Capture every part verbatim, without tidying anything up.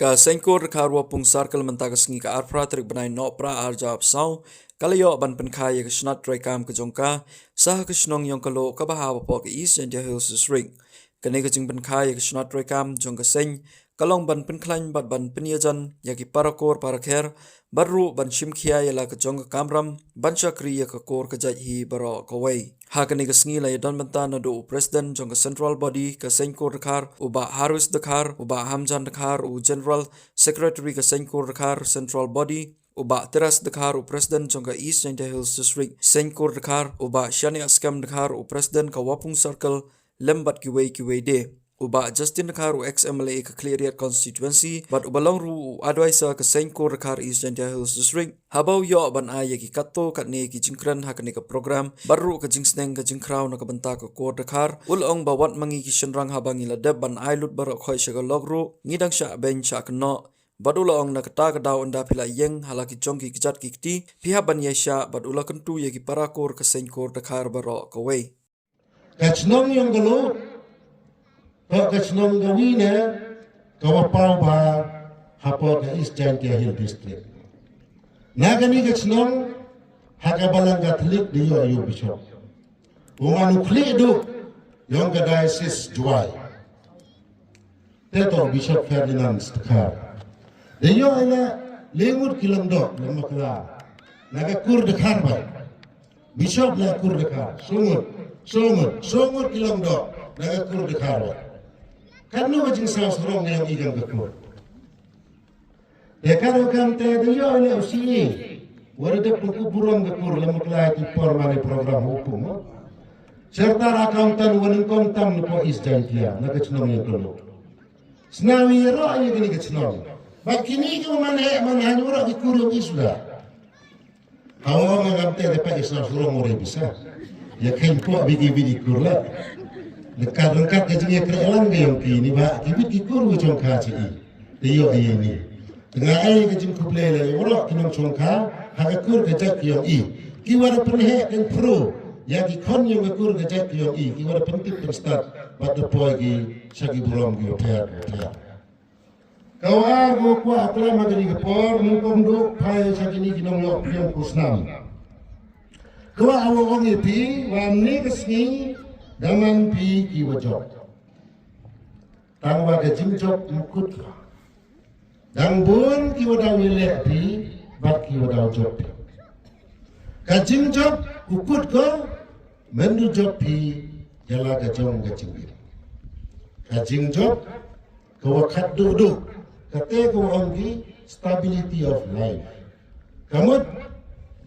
Ka Seiñ Kur Dkhar Wapung Circle mynta ka sngi ka arpra tarik bnai Nohprah arhajar arphew saw ka la ïoh ban pynkha ïa ka shnat treikam ka jong ka sha ka shnong Ïongkaluh kaba ha hapoh ka East Jaintia Hills District. Kane ka jingpynkha ïa ka shnat treikam jong ka seiñ ka long ban pynkhlaiñ bad ban pynïajan ïa ki para kur para kher bad ruh ban shim khia ïa la ka jong ka kamram ban shakri ïa ka kur ka jait hi baroh kawei. Ha kane ka sngi la ïadon bynta naduh u president jong ka central body ka Seiñ Kur Dkhar u Bah Harris Dkhar, u Bah Hamjan Dkhar, u general secretary ka Seiñ Kur Dkhar central body, u Bah Teras Dkhar u president jong ka East Jaintia Hills District Seiñ Kur Dkhar, u Bah Shaniah Skhem Dkhar u president ka Wapung Circle, lem bad kiwei kiwei de. U Bah Justin Dkhar u ex M L A ka Khliehriat constituency bad uba long ruh u advisor ka Seiñ Kur Dkhar East Jaintia Hills District, haba u ïoh ban ai ïa ki katto katne ki jingkren ha kane ka program bad ruh ka jingsneng ka jingkhraw na ka bynta ka kur Dkhar, u la ong ba wat ma ngi ki shynrang haba ngi la dep ban ai lut baroh khoit sha ka lok ruh ngi dang shah beiñ shah kynnoh. Bad u la ong na kata ka daw ynda phi la ïeng ha la ki jong ki kjat ki kti phi hap ban ïaishah bad u la kyntu ïa ki para kur ka Seiñ Kur Dkhar baroh kawei. Ka chnong Ïongkaluh, ka ka chnong ka wi ne, ka wa paw ba hapoh ka East Jaintia Hill District. Na kani ka chnong ha ka Balang Katholik da ïoh ïa u bishop. U man u khlieh duh ïong ka diocese Jowai. Te to Bishop Ferdinand Dkhar. Da ïoh ïa la le ngut ki long doh la makla na ka kur Dkhar ba. Bishop la kur Dkhar. Shngur, shngur, shngur ki long doh na ka kur Dkhar ba. Kan no ka jingsaw sarong ïa i kam ka kur. Te ka ruh kam te da ïoh ïa la u C A. Wa da dep pynkup burom ka kur la makla ki por mane program hukum. Serta accountant wa nyngkong tam na po East Jaintia na ka chnong Ïongkaluh. Snawi ïa roh ïa kani ka chnong. Ba kini ki man heh man haiñ wa roh ki kur ïong East da. Hawa nga ngam te da pa East na surong wa re bisa. Ïa khein po bi ki bi ki kur la. Lekat lekat ka jingïakren lang ka ïong kini ba ki bit ki kur wa chong kha chi i. Te ïoh ïa ni. Te nga ai ka jingkhublei la ïa wa roh ki nongchongkha ha ka kur ka jait ka ïong i. Ki wa da pynheh pynphru ïa ki khon ïong ka kur ka jait ka ïong i. Ki wa da pyntip pynstad bad da poi ki sha ki burom ki wa pher wa pher. Ka wa ar ko kwah klam ha kani ka por nyngkong duh phai sha kini ki nongïoh pdiang khusnam. Ka wa awa ong ïa phi wa mne ka sngi da man phi ki wa jop. Tang wa ka jingjop mkut ka. Dang bun ki wa daw ïaleh phi bad ki wa daw jop phi. Ka jingjop u kut ko myndu jop phi ïa la ka jong ka jingim. Ka jingjop ka wa khat duh duh kate ka wa ong ki stability of life. Ka mut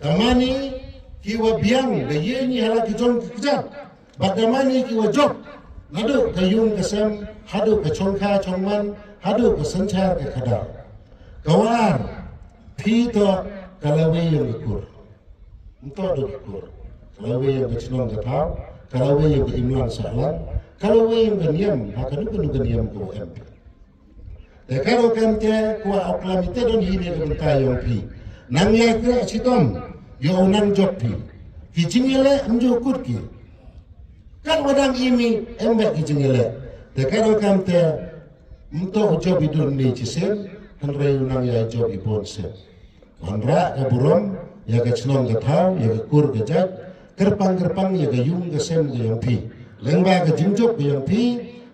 da mane ki wa biang da ïa ni ha la ki jong ki kjat. Bad da mane ki wa jop naduh ka ïung ka sem haduh ka chongkha chongman haduh ka synshar ka khadar. Ka wa ar phi to ka lawei ïong ka kur. Nto do ka kur ka lawei ïong ka chnong ka thaw ka lawei ïong ka imlang sahlang ka lawei ïong ka niam ha ka nu ka nu ka niam ka wa em phi. Te ka ruh kan te kwah u klam ite don hi ne ka bynta ïong phi. Nang ïa kre chitom ïa u nang jop phi. Ki jingïaleh ym ju kut ki. Kat wa dang imi em ba ki jingïaleh. Te ka ruh kan te mto u jop i dun ni chi sen hynrei u nang ïa jop i bon sen. Wanrah ka burom ïa ka chnong ka thaw ïa ka kur ka jait kyrpang kyrpang ïa ka ïung ka sem ka ïong phi. Leng ba ka jingjop ka ïong phi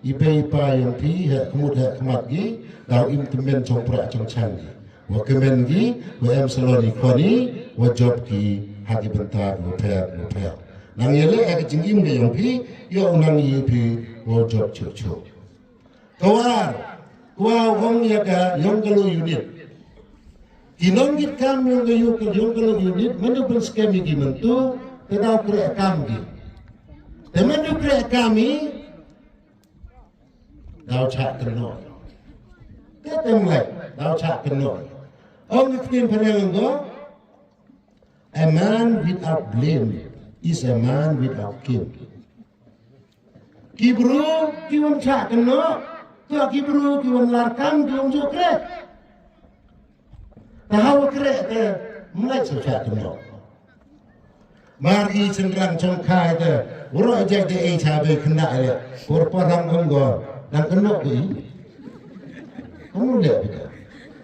i bei i pa ïong phi heh khmut heh khmat gi daw im tymmen chong prah chong chang gi wa kmen gi wa em salon i khon i wa jop ki ha ki bynta wa pher wa pher. Nang ïa leh ha ka jingim ka ïong phi ïa u nang ïa phi wa jop chuh chuh. Ka wa ar kwah u ong ïa ka Ïongkaluh unit. Ki nongkitkam ïong ka Ïongkaluh unit myndu pynskhem ïa ki myntu te daw kreh kam ki. Te myndu kreh kam i daw chah kynnoh. Te tem lek daw chah kynnoh. Ong ka ktien phaneng ko, a man without blame is a man without kin. Ki bru ki wan chah kynnoh, to ki bru ki wan lar kam ki wan ju kreh. Ta hawa kreh te mlai sa chah kynnoh. Mar i chynrang chong khai te wro jai te ei cha bei kynda le por parang ong go nang kynnoh ko i. Kamu le bida.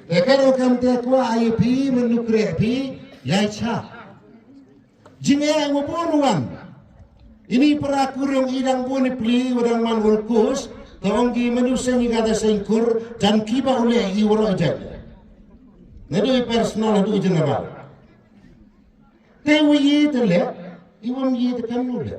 Te ka rukom te kwah ïa phi mynnu khreh phi ïa cha. Jingeh mo bun wan. Ini para kur yong i dang bun i pli wa dang man ulkus. Te ong ki mynnu seng i kata seng kur jan ki ba u leh i waroh jait. Naduh i personal naduh i general. Te wa yi te leh, i wam yi te kam nu leh.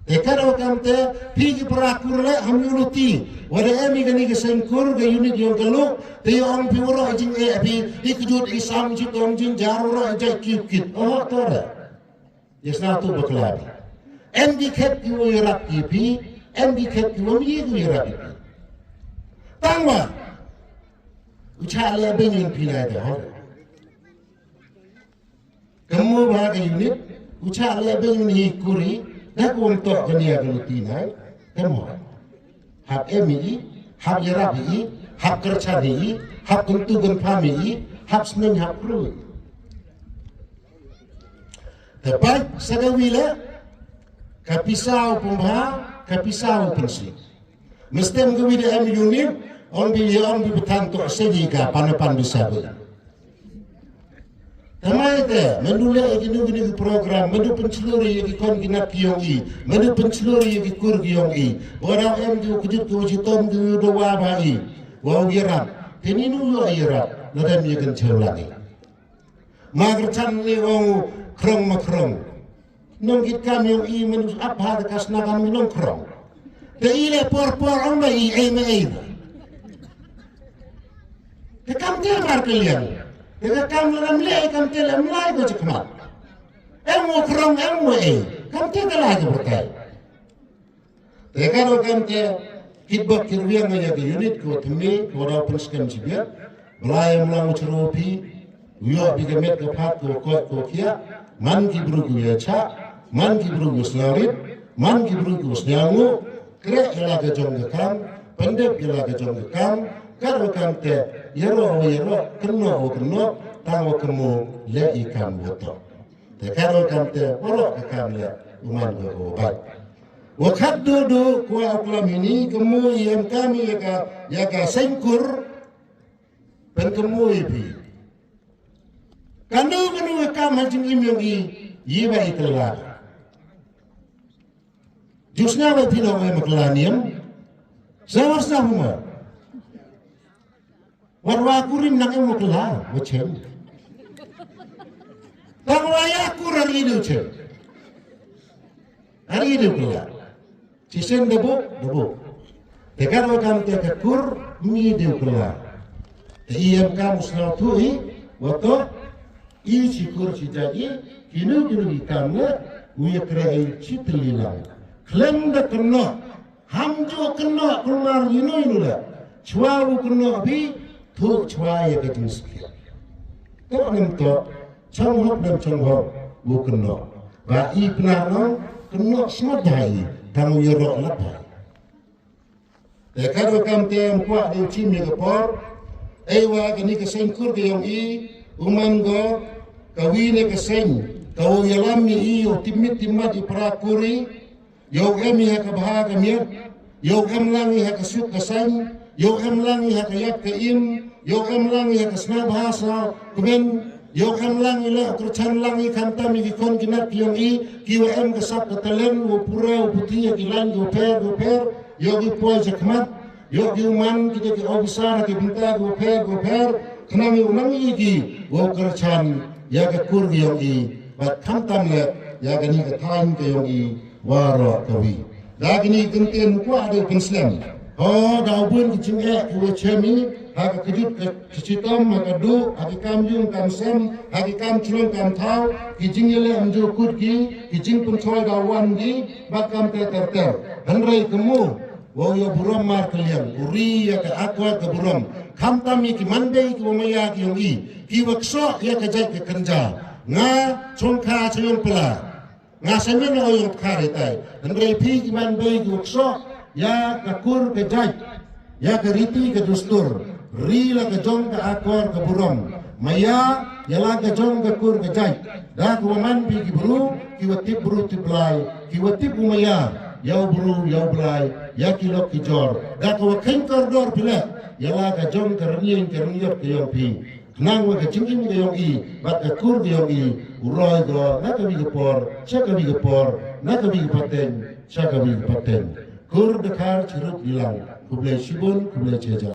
Te ka rukom te phi ki para kur leh ham ïu luti. Wa da em i kani ka seng kur ka unit yong ka luh te ïa ong phi waroh jingeh phi i kjut i sam jingtong jingjar waroh jait ki kit. Oh to re. Ïa sna tu bakla phi. Em ki khet ki wa ïarap ki phi, em ki khet ki wa mi ki wa ïarap ki phi. Tang wa u cha leh beng yong phi lai te hok. Ka mo ba ka unit u cha leh beng ni kuri da kum to ka nia ka luti nai. Ka mo hap em i, hap ïarap i, hap kyrchan i, hap kuntu gun pam i, hap sneng hap kru. Te pai sa ka wi le ka pisa u pumba ka pisa u pensi. Mestem ka wi da em unit ong bi ïa ong bi betan to se ji ka pan pan bisa bi. Tamaite myndu leh ïa kinu kinu ki program myndu pynchlur ïa ki khon ki nat ki yong i myndu pynchlur ïa ki kur ki yong i. Bora em ki u kjut ki u jitom ki u dawa ba i wa u ïarap. Te ni nu ïoh ïarap. Lada em ïa kan chew lagi ma kyrchan ni ong krong ma krong. Nong kit kam yong i myndu ap ha ka sna kam nong krong. Te i le por por ong ba i ei ma ei. Te kam te mar ke liang. Te ka kam lam le kam te lam lai ko chakmat. Em mo krong em mo ei. Kam te ka lai ko bertai. Te ka rukom te kit bok kit wiang ïa ka unit ko tmi ko da pynskhem chibia. Blai em lang chro phi. Ïoh bi ka met ka phat ko ko ko kia. Man ki bru ko ïa cha. Man ki bru ko snarit. Man ki bru ko snyangu. Kreh ïa la ka jong ka kam. Pyndep ïa la ka jong ka kam. Ka rukom te ïa ro ïa ro kynno ïa kynno. Tang ïa kynno le i kam ïa to. Te ka rukom te poro ka kam le u man ko ko bai. Wa khat du du kwah u klam ini ka mo i em kam ïa ka ïa ka seng kur. Pen ka mo i phi. Kanu kanu ka kam ha jingim yong i i ba i kala. Jusna ba phi no em kala niam. Sa wa sa huma. Wat wa kurim nang em wa kala wa chem. Tang wa ya kur ar idu chem. Ar idu kala. Sisen debu debu. Te ka rukom te ka kur mi idu kala. Te i em kam sna tu i wa to i chi kur chi ja i kinu kinu i kam le u ya kre i chi tli lang. Khlem da kno. Ham ju kynnoh kulmar ïa no ïa no la. Chwa u kynnoh bi tu chwa ïa ka jingskhiat. To nem to chong hok nem chong hok u kynnoh. Ba i pnar no kynnoh smat dai tang ïa ro lat dai. Te ka rukom te em kwah de chim ïa ka por. Ei wa kani ka seng kur ka yong i u man go ka wi ne ka seng ka u ïalam ïa i u timit timat i para kuri. Ïoh em ïa ka bha ka miet, ïoh em lang ïa ka suk ka saiñ, ïoh em lang ïa ka ïap ka im, ïoh em lang ïa ka sna bha sna kmen, ïoh em lang ïa la kyrchan lang ïa khamtam ïa ki khon ki nat ki yong i, ki wa em ka sap ka talen, wa pura wa puthi ïa ki lain ki wa pher ki wa pher, ïoh ki poi cha khmat, ïoh ki u man ki ki officer ki bynta ki wa pher ki wa pher, khnang ïa u nang ïa ki wa kyrchan ïa ka kur ki yong i, bad khamtam le ïa kani ka thaiñ ka yong i. Waroh kawi. Da kini kyntien kwah da u pynslem. Ho da u bun ki jingeh ki wa chem i ha ka kjut ka chitom ha ka duh ha ki kam yung kam sem ha ki kam chlong kam thaw ki jingïaleh ym ju kut ki ki jingpynchoi da wan ki bad kam ter ter ter. Hynrei ka mu wa u ïa burom mar ka liang u ri ïa ka akor ka burom khamtam ïa ki man bei ki wa maya ki yong i ki wa ksoh ïa ka jait ka kynja. Nga chongkha chayong pla. Nga sa mih na u yong tkha re tai. Hynrei phi ki man bei ki wa ksoh ïa ka kur ka jait ïa ka riti ka dustur. Ri la ka jong ka akor ka burom. Maya ïa la ka jong ka kur ka jait. Da ka wa man phi ki bru ki wa tip bru tip blai ki wa tip u maya ïa u bru ïa u blai ïa ki lok ki jor. Da ka wa kheiñ kordor phi leh Ïa la ka jong ka rynïeng ka rynïap ka jong phi. Khnang ba ka jingim ka jong i bad ka kur ka jong i u roi ko na ka wi ka por sha ka wi ka por, na ka wi ka pateng sha ka wi ka pateng. Kur Dkhar chirup ilang. Khublei shibun, khublei chihajar.